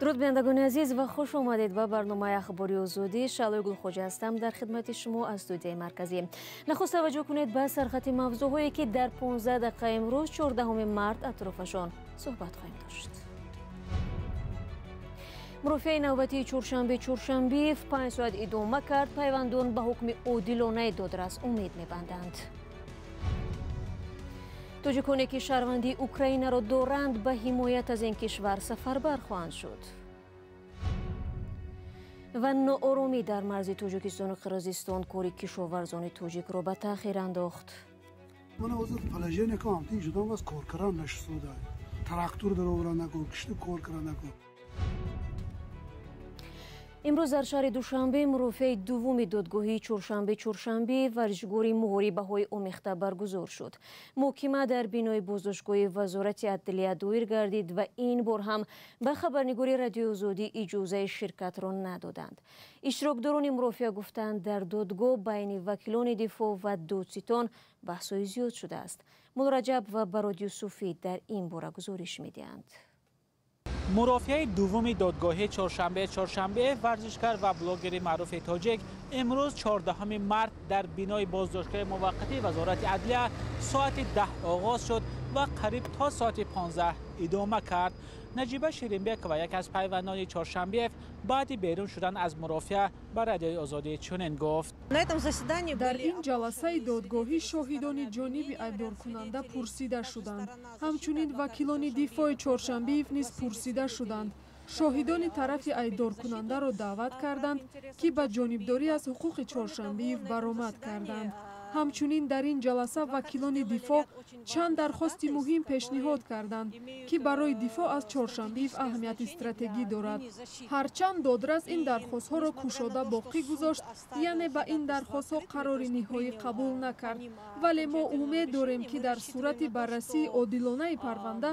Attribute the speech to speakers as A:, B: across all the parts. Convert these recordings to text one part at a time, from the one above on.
A: Дуруд, бинандагони азиз, ва хуш омадед ба барномаи Ахбори Озодӣ. Шаълои Гулхоҷа ҳастам, дар хидмати шумо аз студияи марказӣ. Нахуст таваҷҷӯҳ кунед ба сархати мавзӯъҳое, ки дар 15 дақиқа имрӯз, 14 март, атрофашон суҳбат хоҳем дошт. Мурофиаи навбатии Чоршанбе Чоршанбиев 5 соат идома кард. Пайвандон ба ҳукми одилонаи додрас умед мебанданд. Тоҷиконе, ки шаҳрвандии Украинаро доранд, ба ҳимоят аз ин кишвар сафарбар хоҳанд шуд. Ва нооромӣ дар марзи Тоҷикистону Қирғизистон кори кишоварзони тоҷикро ба таъхир андохт.
B: Мана ҳозир положение ка ҳамтин шудам, аз кор кардан нашистода, трактор дароварда накун, кишту кор карда накун.
A: Имрӯз дар шаҳри Душанбе мурофиаи дуввуми додгоҳии Чоршанбе Чоршанбе, варзишгори муҳорибаҳои омехта, баргузор шуд. Муҳокима дар бинои боздоштгоҳи Вазорати адлия доир гардид ва ин бор ҳам ба хабарнигори Радиои Озодӣ иҷозаи ширкатро надоданд. Иштирокдорони мурофиа гуфтанд, дар додгоҳ байни вакилони дифоъ ва додситон баҳсҳои зиёд шудааст. Муллораҷаб ва Барод Юсуфӣ дар ин бора гузориш медиҳанд.
C: Мурофиаи дуввуми додгоҳи Чоршанбе Чоршанбе, варзишгар ва блогери маъруфи тоҷик, имрӯз, 14 март, дар бинои боздоштгоҳи муваққатии Вазорати адлия соати 10 оғоз шуд ва қариб то соати 15 идома кард. Наҷиба Ширинбекова, яке аз пайвандони Чоршанбеев, баъди берун шудан аз мурофиа ба Радиои Озодӣ чунин гуфт:
D: Дар ин ҷаласаи додгоҳӣ шоҳидони ҷониби айбдоркунанда пурсида шуданд, ҳамчунин вакилони дифои Чоршанбиев низ пурсида шуданд. Шоҳидони тарафи айбдоркунандаро даъват карданд, ки ба ҷонибдорӣ аз ҳуқуқи Чоршанбиев баромад карданд. Ҳамчунин дар ин ҷаласа вакилони дифоъ чанд дархости муҳим пешниҳод карданд, ки барои дифоъ аз Чоршанбиев аҳамияти стратегӣ дорад. Ҳарчанд додрас ин дархостҳоро кушода боқӣ гузошт, яъне ба ин дархостҳо қарори ниҳоӣ қабул накард, вале мо умед дорем, ки дар сурати баррасии одилонаи парванда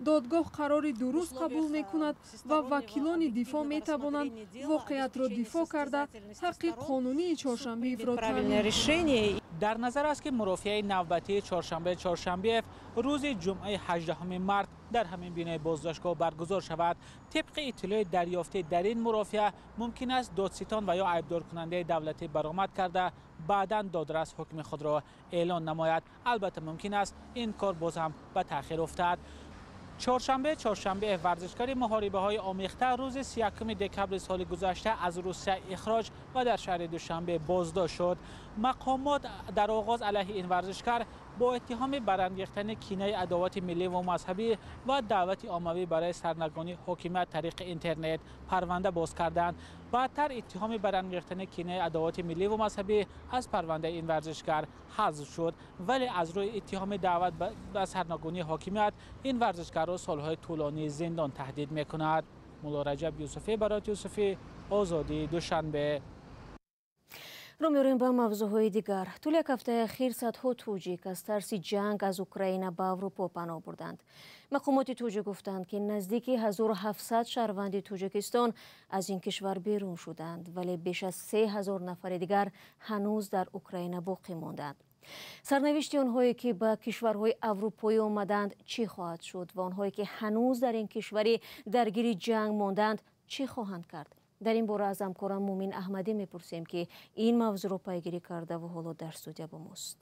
D: додгоҳ қарори дуруст қабул мекунад ва вакилони дифоъ метавонанд воқеатро дифоъ карда, ҳаққи қонунии Чоршанбиевро таъмин.
C: Дар назар аст, ки мурофиаи навбатии Чоршанбе Чоршанбиев рӯзи ҷумъаи 18 март дар ҳамин бинои боздоштгоҳ баргузор шавад. Тибқи иттилои дарёфтӣ, дар ин мурофиа мумкин аст додситон ва ё айбдоркунандаи давлатӣ баромад карда, баъдан додрас ҳукми худро эълон намояд. Албатта, мумкин аст ин кор боз ҳам ба таъхир уфтад. Чоршанбе Чоршанбе, варзишгари муҳорибаҳои омехта, рӯзи 31 декабри соли гузашта аз Русия ихроҷ ва дар шаҳри Душанбе боздошт шуд. Мақомот дар оғоз алайҳи ин варзишгар бо иттиҳоми барангехтани кинаи адовати миллӣ ва мазҳабӣ ва даъвати оммавӣ барои сарнагонии ҳокимият тариқи интернет парванда боз карданд. Баъдтар иттиҳоми барангехтани кинаи адовати миллӣ ва мазҳабӣ аз парвандаи ин варзишгар ҳазф шуд, вале аз рӯи иттиҳоми даъват ба сарнагонии ҳокимият ин варзишгарро солҳои тӯлонии зиндон таҳдид мекунад. Муллораҷаб Юсуфӣ, Барот Юсуфӣ, Озодӣ, Душанбе.
A: Рӯ меорем ба мавзӯъҳои дигар. Тӯли як ҳафтаи ахир садҳо тоҷик аз тарси ҷанг аз Украина ба Аврупо паноҳ бурданд. Мақомоти тоҷик гуфтанд, ки наздики 1700 шаҳрванди Тоҷикистон аз ин кишвар берун шуданд, вале беш аз 3000 нафари дигар ҳанӯз дар Украина боқӣ монданд. Сарнавишти онҳое, ки ба кишварҳои аврупоӣ омаданд, чӣ хоҳад шуд ва онҳое, ки ҳанӯз дар ин кишвари даргири ҷанг монданд, чӣ хоҳанд кард? Дар ин бора аз ҳамкорам Мумин Аҳмадӣ мепурсем, ки ин мавзӯъро пайгирӣ карда ва ҳоло дар студия бо мост.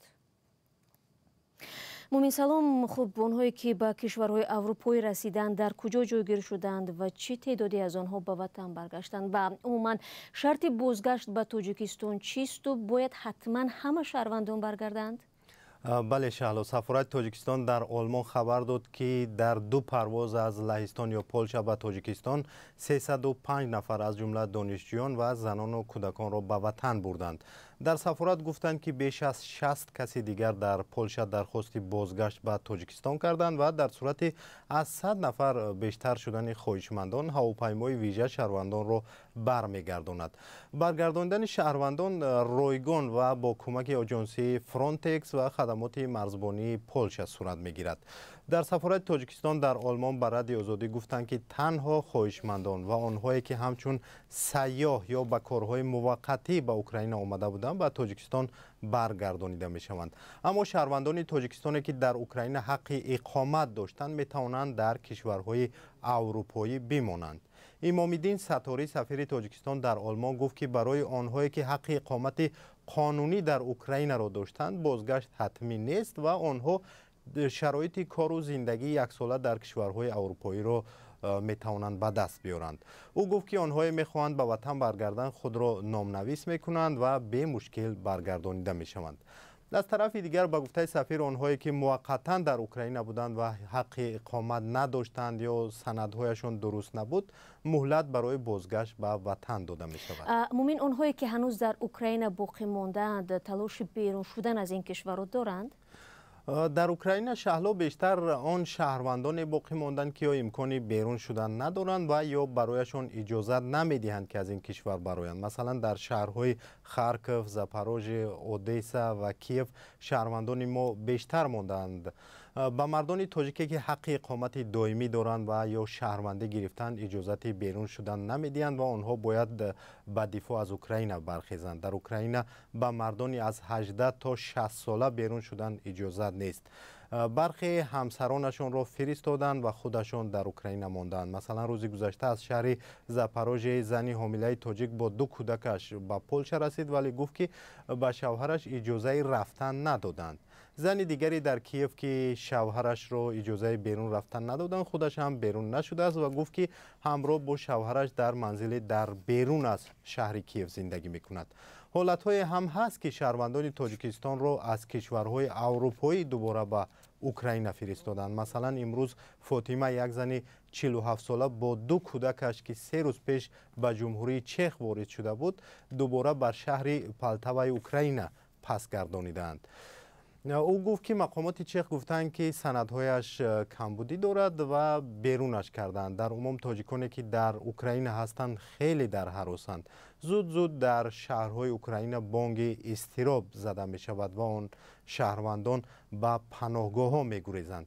A: Мумин, салом. Хуб, онҳое, ки ба кишварҳои аврупоӣ расиданд, дар куҷо ҷойгир шуданд ва чӣ теъдоде аз онҳо ба ватан баргаштанд ва умуман шарти бозгашт ба Тоҷикистон чисту бояд ҳатман ҳама шаҳрвандон баргарданд?
E: Бале, Шаҳло, сафорати Тоҷикистон дар Олмон хабар дод, ки дар ду парвоз аз Лаҳистон ё Полша ба Тоҷикистон 305 нафар, аз ҷумла донишҷӯён ва занону кӯдаконро ба ватан бурданд. Дар сафорат гуфтанд, ки беш аз 60 каси дигар дар Полша дархости бозгашт ба Тоҷикистон карданд ва дар сурати аз 100 нафар бештар шудани хоҳишмандон ҳавопаймои вижа шаҳрвандонро бармегардонад. Баргардондани шаҳрвандон ройгон ва бо кӯмаки оҷонсии Фронтекс ва хадамоти марзбонии Полша сурат мегирад. Дар сафорати Тоҷикистон дар Олмон ба Радиои Озодӣ гуфтанд, ки танҳо хоҳишмандон ва онҳое, ки ҳамчун сайёҳ ё ба корҳои муваққатӣ ба Украина омада буданд, ба Тоҷикистон баргардонида мешаванд. Аммо шаҳрвандони тоҷикистоне, ки дар Украина ҳаққи иқомат доштанд, метавонанд дар кишварҳои аврупоӣ бимонанд. Имомиддин Сатторӣ, сафири Тоҷикистон дар Олмон, гуфт, ки барои онҳое ки ҳаққи иқомати қонунӣ дар Украинаро доштанд, бозгашт ҳатмӣ нест ва онҳо шароити кору зиндагии яксола дар кишварҳои аврупоиро метавонанд ба даст биёранд. Ӯ гуфт, ки онҳое мехоҳанд ба ватан баргарданд, худро номнавис мекунанд ва бемушкил баргардонида мешаванд. Аз тарафи дигар, ба гуфтаи сафир, онҳое ки муваққатан дар Украина буданд ва ҳаққи иқомат надоштанд ё санадҳояшон дуруст набуд, муҳлат барои бозгашт ба ватан дода мешавад.
A: Мумин, онҳое ки ҳанӯз дар Украина боқӣ мондаанд, талоши берун шудан аз ин кишварро доранд?
E: Дар Украина, Шаҳло, бештар он шаҳрвандоне боқӣ монданд, ки ё имкони берун шудан надоранд ва ё барояшон иҷозат намедиҳанд, ки аз ин кишвар бароянд. Масалан, дар шаҳрҳои Харков, Запорожье, Одесса ва Киев шаҳрвандони мо бештар мондаанд. Ба мардони тоҷике, ки ҳаққи иқомати доимӣ доранд ва ё шаҳрвандӣ гирифтанд, иҷозати берун шудан намедиҳанд ва онҳо бояд ба дифоъ аз Украина бархезанд. Дар Украина ба мардони аз 18 то 60 сола берун шудан иҷозат нест. Бархе ҳамсаронашонро фиристоданд ва худашон дар Украина мондаанд. Масалан, рӯзи гузашта аз шаҳри Запорожье зани ҳомилаи тоҷик бо ду кӯдакаш ба Полша расид, вале гуфт, ки ба шавҳараш иҷозаи рафтан надоданд. Зани дигаре дар Киев, ки шавҳарашро иҷозаи берун рафтан надоданд, худаш ҳам берун нашудааст ва гуфт, ки ҳамроҳ бо шавҳараш дар манзиле дар берун аз шаҳри Киев зиндагӣ мекунад. Ҳолатҳое ҳам ҳаст, ки шаҳрвандони Тоҷикистонро аз кишварҳои аврупоӣ дубора ба Украина фиристоданд. Масалан, имрӯз Фотима, як зани 47сола бо ду кӯдакаш, ки 3 рӯз пеш ба Ҷумҳурии Чех ворид шуда буд, дубора бар шаҳри Полтаваи Украина пас гардонидаанд. Ӯ гуфт, ки мақомоти чех гуфтанд, ки санадҳояш камбудӣ дорад ва берунаш карданд. Дар умум, тоҷиконе ки дар Украина ҳастанд, хеле дар ҳаросанд. Зуд зуд дар шаҳрҳои Украина бонги изтироб зада мешавад ва он шаҳрвандон ба паноҳгоҳҳо мегурезанд.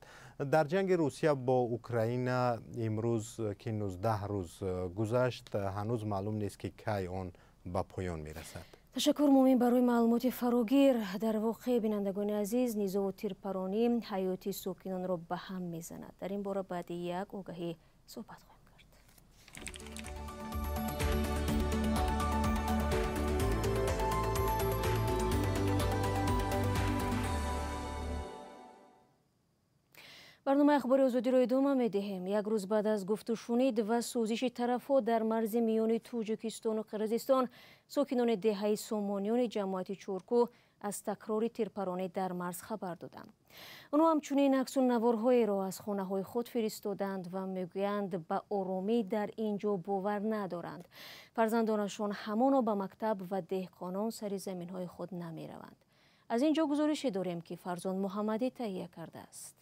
E: Дар ҷанги Русия бо Украина имрӯз, ки 19 рӯз гузашт, ҳанӯз маълум нест, ки кай он ба поён мерасад.
A: Ташаккур, Мумин, барои маълумоти фарогир. Дар воқеъ, бинандагони азиз, низову тирпаронӣ ҳаёти сокинонро ба ҳам мезанад. Дар ин бора баъди як огаҳӣ суҳбат хоҳем кард. Барномаи Ахбори Озодиро идома медиҳем. Як рӯз баъд аз гуфтушунид ва созиши тарафҳо дар марзи миёни Тоҷикистону Қирғизистон, сокинони деҳаи Сомониёни ҷамоати Чоркӯ аз такрори тирпаронӣ дар марз хабар доданд. Онҳо ҳамчунин аксу наворҳоеро аз хонаҳои худ фиристоданд ва мегӯянд, ба оромӣ дар ин ҷо бовар надоранд. Фарзандонашон ҳамоно ба мактаб ва деҳқонон сари заминҳои худ намераванд. Аз ин ҷо гузорише дорем, ки Фарзон Муҳаммадӣ таҳия кардааст.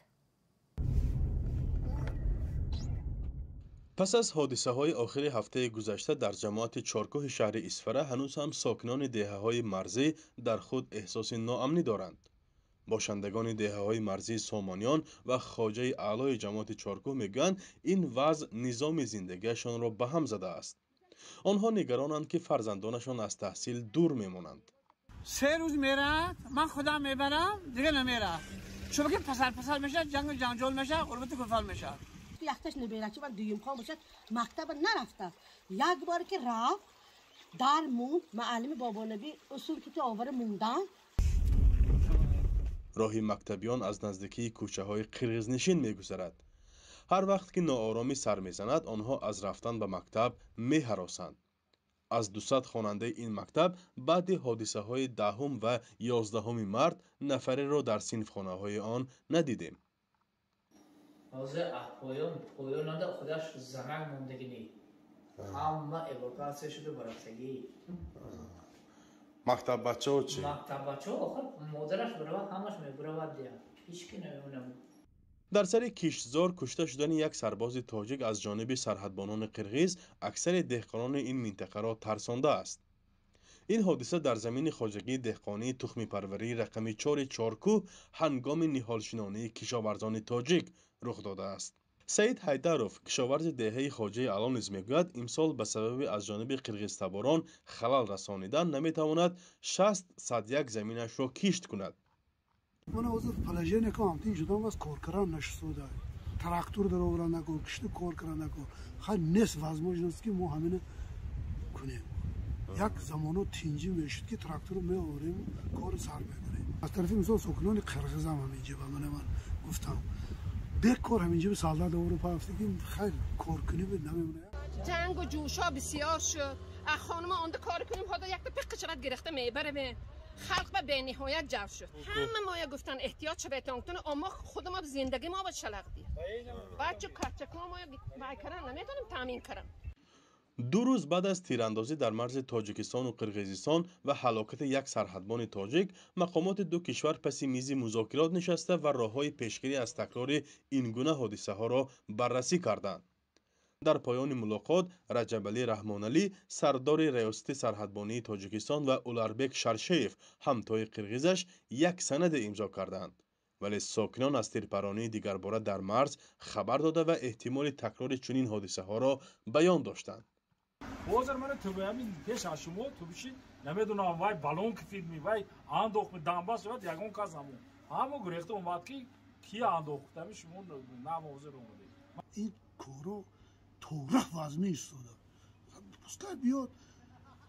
F: Пас аз ҳодисаҳои охири ҳафтаи гузашта дар ҷамоати Чоркӯҳи шаҳри Исфара, ҳанӯз ҳам сокинони деҳаҳои марзӣ дар худ эҳсоси ноамнӣ доранд. Бошандагони деҳаҳои марзии Сомониён ва Хоҷаи Аълои ҷамоати Чоркӯҳ мегӯянд, ин вазъ низоми зиндагиашонро ба ҳам задааст. Онҳо нигаронанд, ки фарзандонашон аз таҳсил дур мемонанд.
G: 3 рӯз мерад, ман худам мебарам, дига намерад, чунки пасар пасар мешавад, ҷангу ҷанҷол мешавад, ғурбати куфар мешавад.
H: Якташ наберачи ман дуюмхон бошад, мактаба нарафтааст. Як бор ки рафт, дар монд, маълими Бобонаби усул ки овара мондан.
F: Роҳи мактабиён аз наздикии кӯчаҳои қирғизнишин мегузарад. Ҳар вақт ки ноороми сар мезанад, онҳо аз рафтан ба мактаб меҳаросанд. Аз 200 хонандаи ин мактаб баъди ҳодисаҳои 10-ум ва 11-уми март нафареро дар синфхонаҳои он надидем.
I: Ҳозир поён поёнада худаш занак мондагинӣ, ҳама эвакуатсия шуда барафтагӣ.
F: Мактаббачаҳо чӣ?
I: Мактаббачаҳо охир модараш биравад, ҳамаш мебиравад, дия ҳеч ки намемонам.
F: Дар сари киштзор кушта шудани як сарбози тоҷик аз ҷониби сарҳадбонони қирғиз аксари деҳқонони ин минтақаро тарсондааст. Ин ҳодиса дар замини хоҷагии деҳқонии тухмипарварии рақами чори Чоркӯҳ ҳангоми ниҳолшинонии кишоварзони тоҷик рух додааст. Саид Ҳайдаров, кишоварзи деҳаи Хоҷаи Аъло, низ мегӯяд, имсол ба сабаби аз ҷониби қирғизтаборон халал расонидан наметавонад 60 сад як заминашро кишт кунад.
B: Мана ҳозир положение ка ҳамтин шудам, бас кор кардан нашуда. Трактор дароварда накор, кишту кор карда накор. Хай нест возможность ки мо ҳамина кунем. Як замоно тинҷӣ мешуд ки тракторро меоварем, кори сар мекунем. Аз тарафи мисол сокинони қирғизам ҳаминҷа ба ман гуфтам. Бекор ҳаминҷа ба солдат овару пафта ки хайр кор кунӣ намемонад.
J: Ҷангу ҷӯшо бисёр шуд. Хонума онда кор кунем, ҳода якта пиққа шавад гирифта мебарем. Халқ ба бениҳоят ҷав шуд. Ҳама моя гуфтан эҳтиёт шавед, аммо худ мо зиндагӣ мо ба шалақ дид. Бачу качако моя вай каран наметонем таъмин карам.
F: 2 рӯз баъд аз тирандозӣ дар марзи Тоҷикистону Қирғизистон ва ҳалокати як сарҳадбони тоҷик, мақомоти ду кишвар паси мизи музокирот нишаста ва роҳҳои пешгирӣ аз такрори ин гуна ҳодисаҳоро баррасӣ карданд. Дар поёни мулоқот Раҷабалӣ Раҳмоналӣ, сардори раёсати сарҳадбонии Тоҷикистон ва Уларбек Шаршеев, ҳамтои қирғизаш, як санаде имзо карданд. Вале сокинон аз тирпаронии дигарбора дар марз хабар дода ва эҳтимоли такрори чунин ҳодисаҳоро баён доштанд.
K: Ҳозир мана ҳамин пеш аз шумо тубиши намедонам вай балон кифидми, вай андохт, дамба шавад, ягон кас намон. Ҳамо гурехта омад ки ки андохт, ҳамин шумо нам ҳозир омадед.
B: Ин коро тораф вазмин истода. Пускай биёд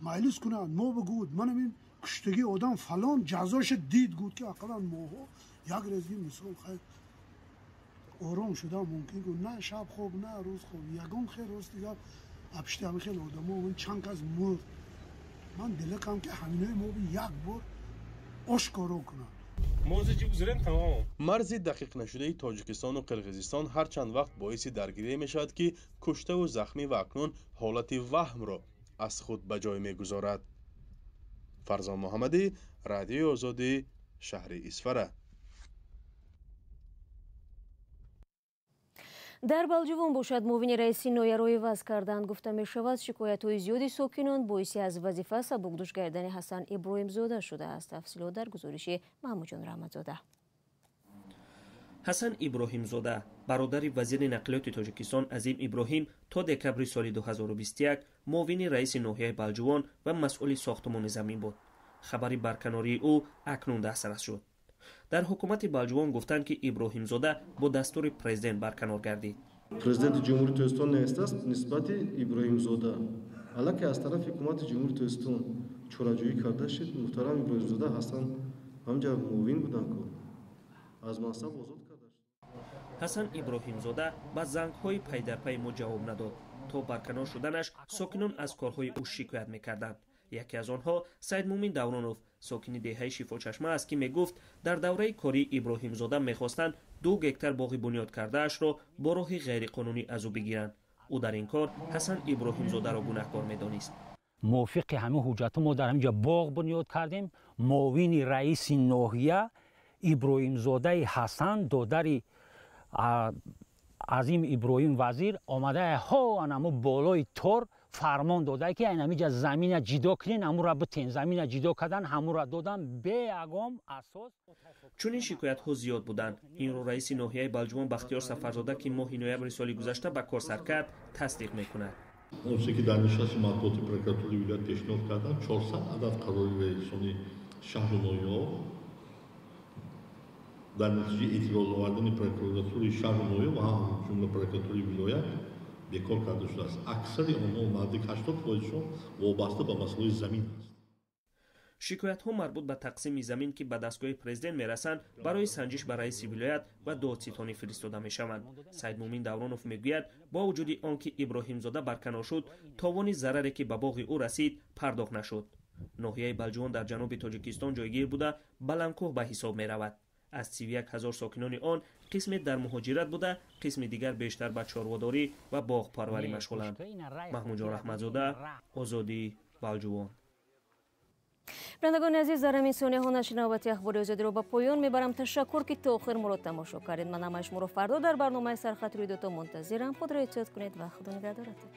B: маҷлис кунад, мо бигӯд ман ҳамин куштагии одам фалон ҷазоша дид, гуд ки ақаллан моҳо як резги мисол хайр ором шуда мумкин гуд, на шаб хоб, на рӯз хоб, ягон хел рости гап апшти ҳамин хел одамо чанд кас мурд. Ман дилакам ки ҳаминои мо як бор ошкоро кунад.
F: Марзи дақиқ нашудаи Тоҷикистону Қирғизистон ҳар чанд вақт боиси даргирӣ мешавад ки куштаву захмӣ ва акнун ҳолати ваҳмро аз худ ба ҷой мегузорад. Фарзон Муҳаммадӣ, Радиои Озодӣ, шаҳри Исфара.
A: Дар Балҷувон бошад муовини раиси ноҳияро иваз карданд. Гуфта мешавад шикоятҳои зиёди сокинон боиси аз вазифа сабукдӯш гардани Ҳасан Иброҳимзода шудааст. Тафсилот дар гузориши Маҳмудҷон Раҳматзода.
L: Ҳасан Иброҳимзода, бародари вазири нақлиёти Тоҷикистон Азим Иброҳим, то декабри соли 2021 муовини раиси ноҳияи Балҷувон ва масъули сохтмони замин буд. Хабари барканории ӯ акнун дастрас шуд. Дар ҳукумати Балҷувон гуфтанд ки Иброҳимзода бо дастури президент барканор гардид.
M: Президенти Ҷумҳурии Тоҷикистон навиштааст нисбати Иброҳимзода. Аллакай аз тарафи ҳукумати Ҷумҳурии Тоҷикистон чораҷӯӣ карда шуд. Муҳтарам Иброҳимзода ҳастанд, ҳамҷа муовин буданд ку. Аз мансаб озод карда шуд.
L: Ҳасан Иброҳимзода ба зангҳои пайдарпайи мо ҷавоб надод. То барканор шуданаш сокинон аз корҳои ӯ шикоят мекарданд. Яке аз онҳо Саидмумин Давронов, сокини деҳаи Шифочашма аст, ки мегуфт дар давраи кории Иброҳимзода мехостанд 2 гектар боғи бунёд кардаашро бо роҳи ғайриқонунӣ аз ӯ бигиранд. Ӯ дар ин кор Ҳасан Иброҳимзодаро гунаҳкор медонист.
N: Мувофиқи ҳамин ҳуҷҷатҳо мо дар ҳамин ҷо боғ бунёд кардем. Муовини раиси ноҳия Иброҳимзодаи Ҳасан, додари Азим Иброҳим вазир, омада ҳо анамо болои тор фармон дода ки айнамиҷа замина ҷидо кунен, ҳамура битен. Замина ҷидо кардан, ҳамура додан бе ягон асос.
L: Чунин шикоятҳо зиёд буданд. Инро раиси ноҳияи Балҷувон Бахтиёр Сафарзода, ки моҳи ноябри соли гузашта ба кор сар кард, тасдиқ мекунад.
O: Он чизе ки дар нишасти матбуоти прокуратураи вилоят пешниҳод кардам, 400 адад қарори раисони шаҳру ноҳияҳо дар натиҷаи эътироз овардани прокуратураи шаҳру ноҳия ва ҳамҷумла прокуратураи вилоят бекор карда шудааст. Аксари онҳо, наздик 80%-шон вобаста ба масъалаи замин аст.
L: Шикоятҳо марбут ба тақсими замин, ки ба дастгоҳи президент мерасанд, барои санҷиш ба раиси вилоят ва додситонӣ фиристода мешаванд. Саидмумин Давронов мегӯяд, бо вуҷуди он ки Иброҳимзода барканор шуд, товони зараре ки ба боғи ӯ расид пардохт нашуд. Ноҳияи Балҷувон дар ҷануби Тоҷикистон ҷойгир буда, баландкӯҳ ба ҳисоб меравад. Аз 31 ҳазор сокинони он қисме дар муҳоҷират буда, қисми дигар бештар ба чорводорӣ ва боғпарварӣ машғуланд. Маҳмудҷон Раҳматзода, Озодӣ, Балҷувон.
A: Бинандагони азиз, дар ҳамин сонияҳо нашри навбати ахбори Озодиро ба поён мебарам. Ташаккур ки то охир моро тамошо кардед. Ман ҳамаи шуморо фардо дар барномаи Сархат рӯйдодҳо мунтазирам. Худро эҳтиёт кунед ва Худо нигаҳдоратон.